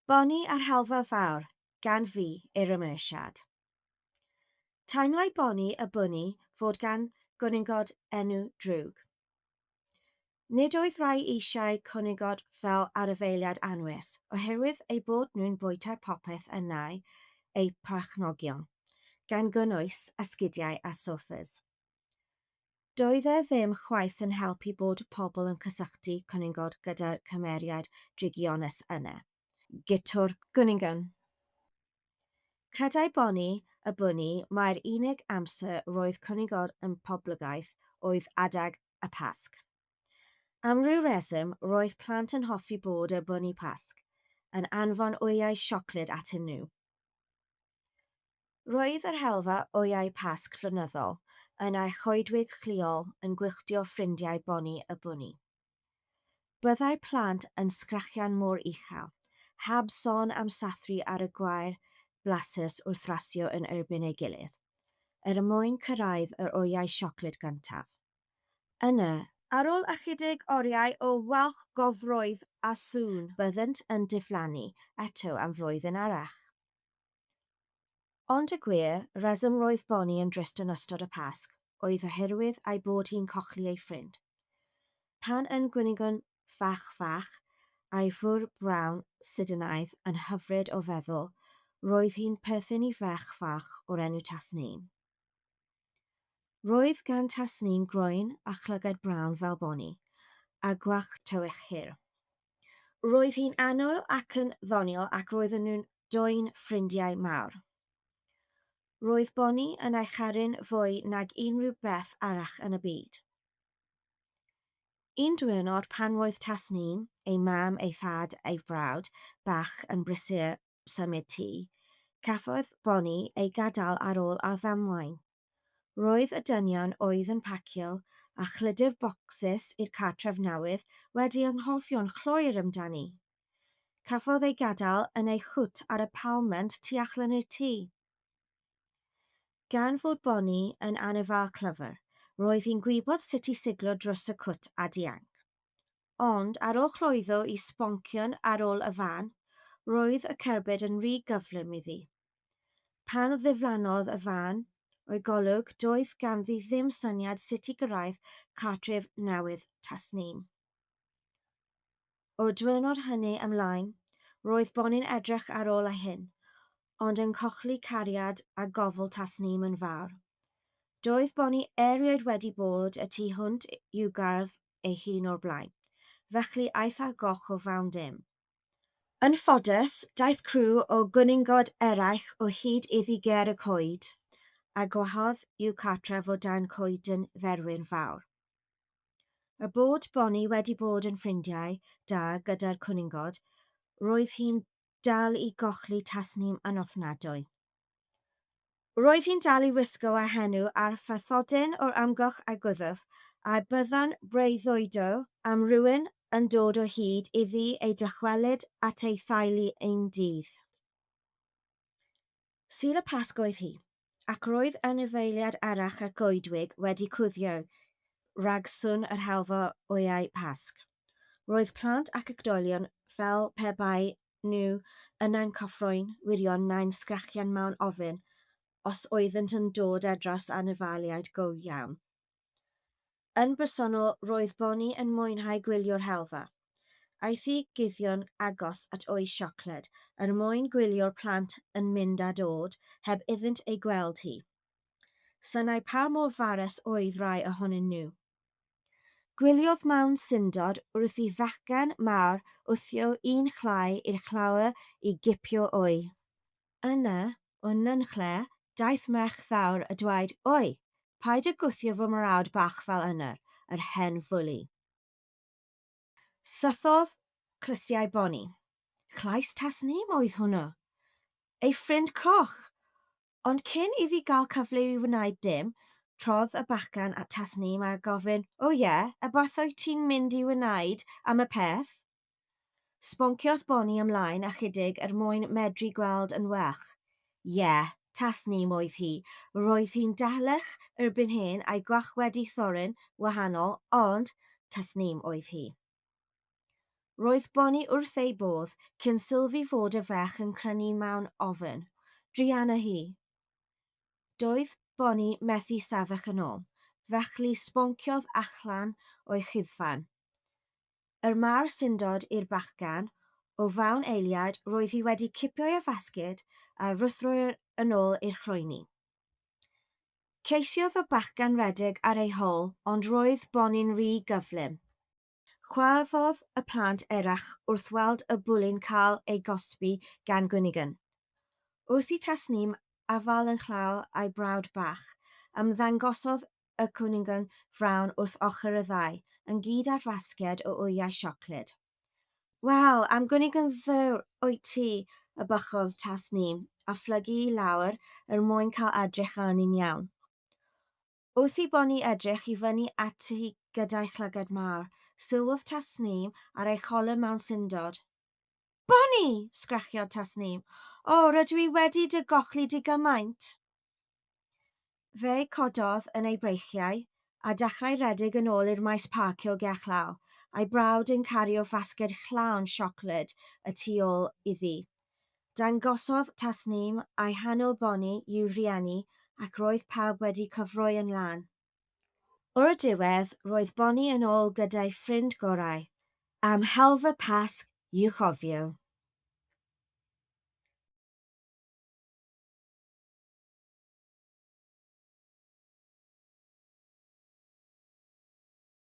Bonnie a'r Helfa Fawr, gan fi, Eira Mershad. Teimlai Bonnie y bwni fod gan gwningod enw drwg. Nid oedd rhai eisiau cwningod fel anifeiliaid anwes, oherwydd eu bod nhw'n bwyta popeth y nai eu perchnogion, gan gynnwys esgidiau a soffas. Doedd e ddim chwaith yn helpu bod pobl yn cysylltu cwningod gyda'r cymeriad drygionus yna, Guto'r Gwningen. Credai Bonnie y bwni mai'r unig amser roedd cwningod yn poblogaidd oedd adeg y Pasg. Am ryw reswm, roedd plant yn hoffi bod y bwni Pasg yn anfon wyau siocled atyn nhw. Roedd yr helfa wyau Pasg flynyddol yn ei choedwig lleol yn gwylltio ffrindiau Bonnie y Bwni. Byddai plant yn sgrechian mor uchel, heb sôn am sathru ar y gwair blasus wrth rasio yn erbyn ei gilydd, er mwyn cyrraedd yr wyau siocled gyntaf. Yna, ar ôl ychydig oriau o wallgofrwydd a sŵn, byddent yn diflannu eto am flwyddyn arall. Ond y gwir reswm roedd Bonnie yn drist yn ystod y Pasg oedd oherwydd ei bod hi'n colli ei ffrind. Pan yn gwnigon fach fach, a'i ffwr brown sidanaidd yn hyfryd o feddwl, roedd hi'n perthyn i ferch fach o'r enw Tasneem. Roedd gan Tasneem groen a llygaid brown fel Bonnie, a gwallt tywyll hir. Roedd hi'n annwyl ac yn ddoniol ac roedden nhw'n dwy'n ffrindiau mawr. Roedd Bonnie yn ei charu'n fwy nag unrhyw beth arall yn y byd. Un diwrnod pan roedd Tasneem, ei mam, ei thad a'i brawd bach yn brysur symud tŷ, cafodd Bonnie ei gadael ar ôl ar ddamwain. Roedd y dynion oedd yn pacio a chludo'r bocsys i'r cartref newydd wedi anghofio'n llwyr amdani. Cafodd ei gadael yn ei chwt ar y palmant tu allan i'r tŷ. Gan fod Bonnie yn anifail clyfar, roedd hi'n gwybod sut i siglo dros y cwt a dianc. Ond ar ôl llwyddo i sboncio'n ar ôl y fan, roedd y cerbyd yn rhy gyflym iddi. Pan ddiflannodd y fan o'i golwg doedd ganddi ddim syniad sut i gyrraedd cartref newydd Tasneem. O'r diwrnod hynny ymlaen, roedd Bonnie'n edrych ar ôl ei hun, ond yn colli cariad a gofal Tasneem yn fawr. Doedd Bonnie erioed wedi bod y tu hwnt i'w gardd ei hun o'r blaen, felly aeth ar goll o fewn dim. Yn ffodus, daeth criw o gwningod eraill o hyd iddi ger y coed, a gwahodd i'w cartref o dan coeden dderwyn fawr. Er bod Bonnie wedi bod yn ffrindiau da gyda'r cwningod, roedd hi'n dal i golli Tasneem yn ofnadwy. Roedd hi'n dal i wisgo ei henw ar fathodyn o'r amgylch ei gwddf, a bydda'n breuddwydio am rywun yn dod o hyd iddi ei dychwelyd at ei theulu un dydd. Sul y Pasg oedd hi, ac roedd anifeiliaid arall y goedwig wedi cuddio rhag sŵn yr helfa wyau Pasg. Roedd plant ac oedolion fel pe bai nhw yna'n cyffroi'n wirion neu'n sgrechian mewn ofn os oeddynt yn dod ar draws anifeiliaid go iawn. Yn bersonol, roedd Bonnie yn mwynhau gwylio'r helfa. Aeth i guddio'n agos at wy siocled er mwyn gwylio'r plant yn mynd a dod heb iddynt ei gweld hi. Synai pa mor farus oedd rhai ohonyn nhw. Gwyliodd mewn syndod wrth i fachgen mawr wthio un chlai i'r llawr i gipio wy. Yna, o nunlle, daeth merch fawr a dweud, Oi, paid â gwthio fy mrawd bach fel yna, yr hen fwli. Sythodd clustiau Bonnie. Llais Tasneem oedd hwnnw. Ei ffrind coch! Ond cyn iddi gael cyfle i wneud dim, trodd y bachgen at Tasneem a gofyn, O ie, a beth wyt ti'n mynd i wneud am y peth? Sbonciodd Bonnie ymlaen ychydig er mwyn medru gweld yn well. Ie, Tasneem oedd hi. Roedd hi'n dalach erbyn hyn a'i gwallt wedi thorri'n wahanol, ond Tasneem oedd hi. Roedd Bonnie wrth ei bodd cyn sylwi fod y ferch yn crynu mewn ofn. Druan â hi. Doedd Bonnie methu sefyll yn ôl, felly sbonciodd allan o'i chuddfan. Er mawr syndod i'r bachgen, o fewn eiliad roedd hi wedi cipio'i fasged a rhuthro yn ôl i'r llwyni. Ceisiodd y bachgen redeg ar ei hôl, ond roedd Bonnie'n rhy gyflym. Chwarddodd y plant eraill wrth weld y bwli'n cael ei gosbi gan gwningen. Wrth i Tasneem afael yn llaw ei brawd bach, ymddangosodd y cwningen frown wrth ochr y ddau, ynghyd â'r fasged o wyau siocled. Wel, am gwningen ddewr wyt ti, y bychodd Tasneem, a phlygu i lawr er mwyn cael edrych arni'n iawn. Wrth i Bonnie edrych i fyny ati gyda'i llygaid mawr, sylwodd Tasneem ar ei cholur mewn syndod. Bonnie! sgrechiodd Tasneem. O, rydw i wedi dy golli di gymaint! Fe cododd yn ei breichiau a dechrau rhedeg yn ôl i'r maes parcio gerllaw, a'i brawd yn cario fasged llawn siocled y tu ôl iddi. Dangosodd Tasneem ei hanwyl Bonnie i'w rhieni ac roedd pawb wedi cyffroi yn lân. O'r diwedd, roedd Bonnie yn ôl gyda'i ffrind gorau, am helfa Pasg i'w chofio.